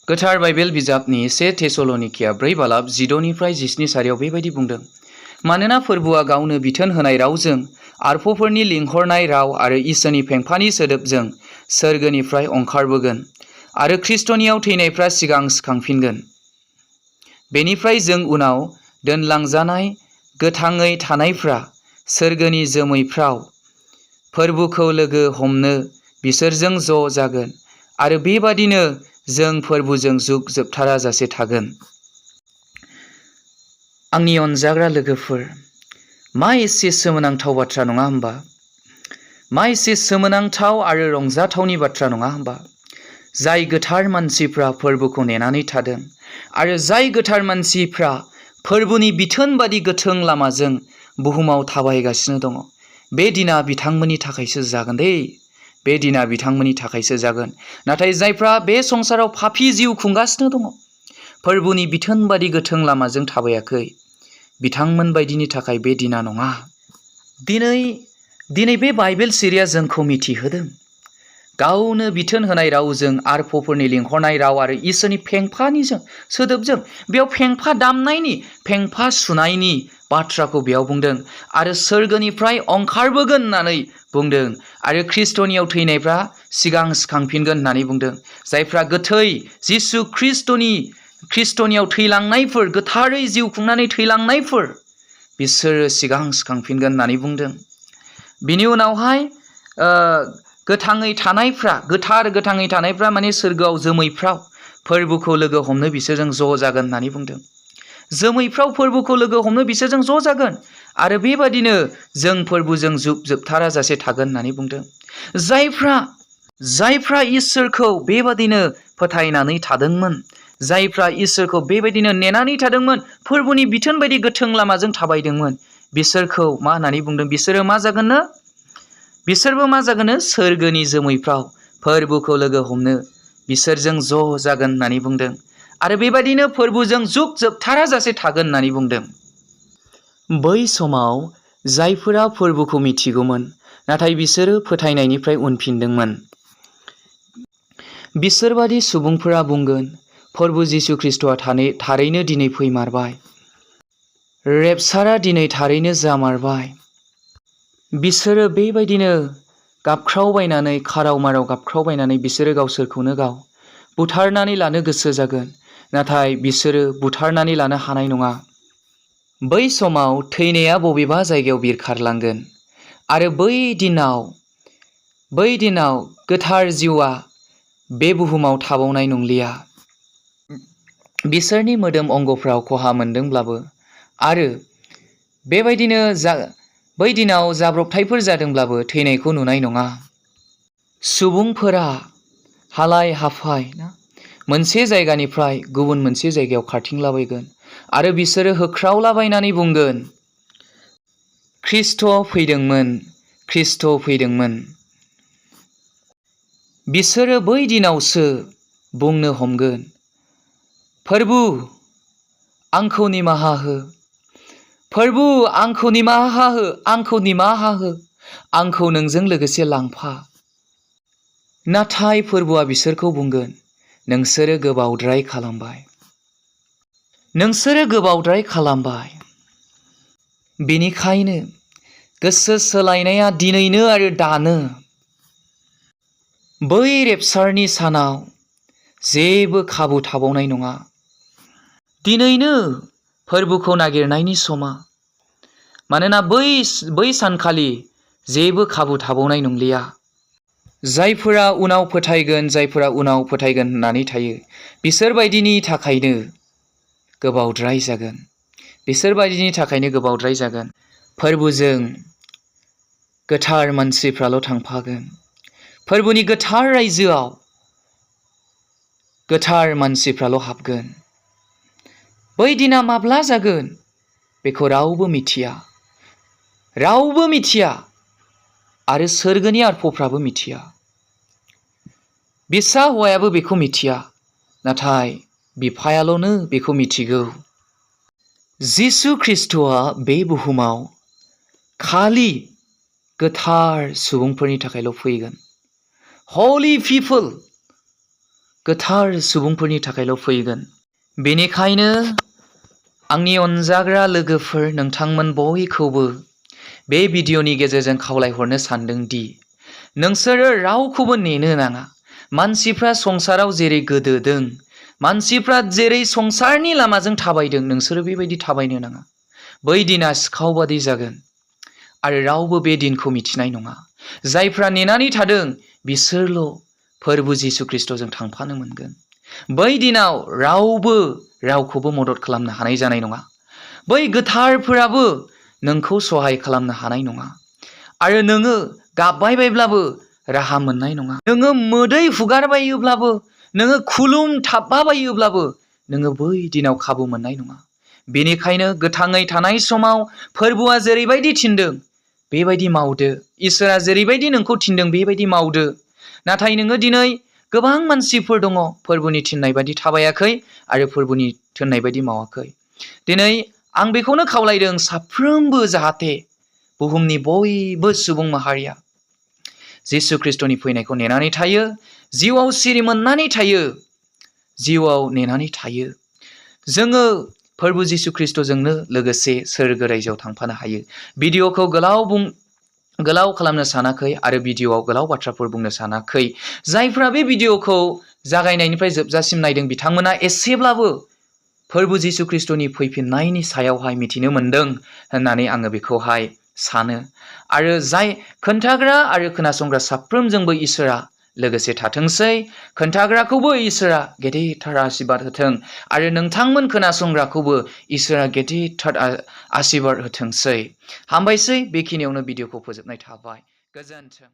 गोथार बाइबेल बिजाबनि 1 थेसलनिकिया 4 बालाब 16निफ्राय 17 सारियाव बेबायदि बुंदों। मानोना फोरबुआ गावनो बिथोन होनाय रावजों आरफफोरनि लिंहरनाय राव आरो इसोरनि फेंफानि सोदोबजों सोरगोनिफ्राय ओंखारबोगोन आरो ख्रिस्टनियाव थैनायफ्रा सिगां सिखांफिनगोन। बेनिफ्राय जों उनाव दोनलांजानाय गोथाङै थानायफ्रा सोरगोनि जोमैफ्राव फोरबुखौ लोगो हमनो बिसोरजों ज' जागोन आरो बेबादिनो जों फोरबुजों जुग जोबथाराजासे थागोन। आंनि अनजाग्रा लोगोफोर, मा एसे सोमोनांथाव बाथ्रा नङा होमबा? मा एसे सोमोनांथाव आरो रंजाथावनि बाथ्रा नङा होमबा? जाय गोथार मानसिफ्रा फोरबुखौ नेनानै थादों आरो जाय गोथार मानसिफ्रा फोरबुनि बिथोन बादि गोथों लामाजों बुहुमाव थाबायगासिनो दङ, बे दिना बिथांमोननि थाखायसो जागोन दे। बे दिना बिथांमोननि थाखायसो जागोन। नाथाय जायफ्रा बे संसाराव पापी जिउ खुंगासिनो दङ, फोरबुनि बिथोन बादि गोथों लामाजों थाबायाखै, बिथांमोन बायदिनि थाखाय बे दिना नङा। दिनै बे बाइबेल सिरिया जोंखौ मिथिहोदों। गावनो बिथोन होनाय रावजों आरफफोरनि लिंहरनाय राव आरो इसोरनि फेंफानि सोदोबजों बेयाव फेंफा दामनायनि, फेंफा सुनायनि बाथ्राखौ बेयाव बुंदों आरो सोरगोनिफ्राय ओंखारबोगोन होननानै बुंदों आरो ख्रिस्टनियाव थैनायफ्रा सिगां सिखांफिनगोन होननानै बुंदों। जायफ्रा गोथै जिसु ख्रिस्टनियाव थैलांनायफोर, गोथारै जिउ खुंनानै थैलांनायफोर, बिसोरो सिगां सिखांफिनगोन होननानै बुंदों। बिनि उनावहाय गोथाङै थानायफ्रा माने सोरगोआव जोमैफ्राव फोरबुखौ लोगो हमनो बिसोरजों ज' जागोन होननानै बुंदों। जोमैफ्राव फोरबुखौ लोगो हमनो बिसोरजों ज' जागोन आरो बेबादिनो जों फोरबुजों जुग जोबथाराजासे थागोन होननानै बुंदों। जायफ्रा इसोरखौ बेबादिनो फोथायनानै थादोंमोन, जायफ्रा इसोरखौ बेबायदिनो नेनानै थादोंमोन, फोरबुनि बिथोन बायदि गोथों लामाजों थाबायदोंमोन, बिसोरखौ मा होननानै बुंदों? बिसोरबो मा जागोननो? सोरगोनि जोमैफ्राव फोरबुखौ लोगो हमनो बिसोरजों ज' जागोन होननानै बुंदों आरो बेबायदिनो फोरबुजों जुग जोबथाराजासे थागोन होननानै बुंदों। बै समाव जायफोरा फोरबुखौ मिथिगौमोन, नाथाय बिसोरो फोथायनायनिफ्राय उनफिनदोंमोन, बिसोरबादि सुबुंफोरा बुंगोन, प्रभु जिसु ख्रिस्ट'आ थारैनो दिनै फैमारबाय, रेपचारआ दिनै थारैनो जामारबाय। बिसोरो बेबायदिनो गाबख्रावबायनानै, खाराव माराव गाबख्रावबायनानै बिसोरो गावसोरखौनो गाव बुथारनानै लानो गोसो जागोन, नाथाय बिसोरो बुथारनानै लानो हानाय नङा। बै समाव थैनाया बबेबा जायगायाव बिरखारलांगोन आरो बै दिनाव गोथार जिउआ बे बुहुमाव थाबावनाय नंलिया। बिसोरनि मोदोम अंगफ्राव खहा मोनदोंब्लाबो आरो बेबायदिनो बै दिनाव जाब्रबथायफोर जादोंब्लाबो थैनायखौ नुनाय नङा। सुबुंफोरा हालाय हाफाय मोनसे जायगानिफ्राय गुबुन मोनसे जायगायाव खारथिंलाबायगोन आरो बिसोरो होख्रावलाबायनानै बुंगोन, ख्रिस्ट' फैदोंमोन, ख्रिस्ट' फैदोंमोन। बिसोरो बै दिनावसो बुंनो हमगोन, प्रभु आंखौ निमाहा हो, प्रभु आंखौ निमाहा हो, आंखौ निमाहा हो, आंखौ नोंजों लोगोसे लांफा। नाथाय फोरबुआ बिसोरखौ बुंगोन, नोंसोरो गोबावद्राय खालामबाय, नोंसोरो गोबावद्राय खालामबाय। बेनिखायनो गोसो सोलायनाया दिनैनो आरो दानो। बै रेपचारनि सानाव जेबो खाबु थाबावनाय नङा। दिनैनो फोरबुखौ नागिरनायनि समा, मानोना बै सानखालि जेबो खाबु थाबावनाय नंलिया। जायफोरा उनाव फोथायगोन होननानै थायो, बिसोरबायदिनि थाखायनो गोबावद्राय जागोन। फोरबुजों गोथार मानसिफ्राल' थांफागोन। फोरबुनि गोथार रायजोआव गोथार मानसिफ्राल' हाबगोन। बै दिना माब्ला जागोन बेखौ रावबो मिथिया आरो सोरगोनि आरफफ्राबो मिथिया। बिसा हौवायाबो बेखौ मिथिया, नाथाय बिफायाल'नो बेखौ मिथिगौ। जिसु ख्रिस्ट'आ बे बुहुमाव खालि गोथार सुबुंफोरनि थाखायल' फैगोन। हलि पिपल, गोथार सुबुंफोरनि थाखायल' फैगोन। बेनिखायनो आंनि अनजाग्रा लोगोफोर, नोंथांमोन बयखौबो बे भिडिअ'नि गेजेरजों खावलायहरनो सानदों दि नोंसोरो रावखौबो नेनो नाङा। मानसिफ्रा संसाराव जेरै गोदोदों, मानसिफ्रा जेरै संसारनि लामाजों थाबायदों, नोंसोरो बेबायदि थाबायनो नाङा। बै दिना सिखाव बादि जागोन आरो रावबो बे दिनखौ मिथिनाय नङा। जायफ्रा नेनानै थादों बिसोरल' फोरबु जिसु ख्रिस्ट'जों थांफानो मोनगोन। बै दिनाव रावबो रावखौबो मदद खालामनो हानाय जानाय नङा। बै गोथारफोराबो नोंखौ सहाय खालामनो हानाय नङा। आरो नोङो गाबबायबायब्लाबो राहा मोननाय नङा। नोङो मोदै हुगारबायोब्लाबो, नोङो खुलुमथाबबायोब्लाबो नोङो बै दिनाव खाबु मोननाय नङा। बेनिखायनो गोथाङै थानाय समाव फोरबुआ जेरैबायदि थिनदों बेबायदि मावदो। इसोरा जेरैबायदि नोंखौ थिनदों बेबायदि मावदो। नाथाय नोङो दिनै गोबां मानसिफोर दङ फोरबुनि थिननाय बायदि थाबायाखै आरो फोरबुनि थिननाय बायदि मावाखै। दिनै आं बेखौनो खावलायदों, साफ्रोमबो जाहाथे बुहुमनि बयबो सुबुं माहारिया जिसु ख्रिस्ट'नि फैनायखौ नेनानै थायो, जिउआव सिरि मोननानै थायो, जिउआव नेनानै थायो। जोङो फोरबु जिसु ख्रिस्ट'जोंनो लोगोसे सोरगो रायजोआव थांफानो हायो। भिडिअ'खौ गोलाव खालामनो सानाखै आरो भिडिअ'आव गोलाव बाथ्राफोर बुंनो सानाखै। जायफ्रा बे भिडिअ'खौ जागायनायनिफ्राय जोबजासिम नायदों बिथांमोना एसेब्लाबो फोरबु जिसु ख्रिस्ट'नि फैफिननायनि सायावहाय मिथिनो मोनदों होननानै आङो बेखौहाय सानो। आरो जाय खोन्थाग्रा आरो खोनासंग्रा साफ्रोमजोंबो इसोरा लोगोसे थाथोंसै। खोन्थाग्राखौबो इसोरा गेदेरथार आशीर्बाद होथों आरो नोंथांमोन खोनासंग्राखौबो इसोरा गेदेरथार आशीर्बाद होथोंसै। हामबायसै। बेखिनियावनो भिडिअ'खौ फोजोबनाय थाबाय। गोजोन्थों।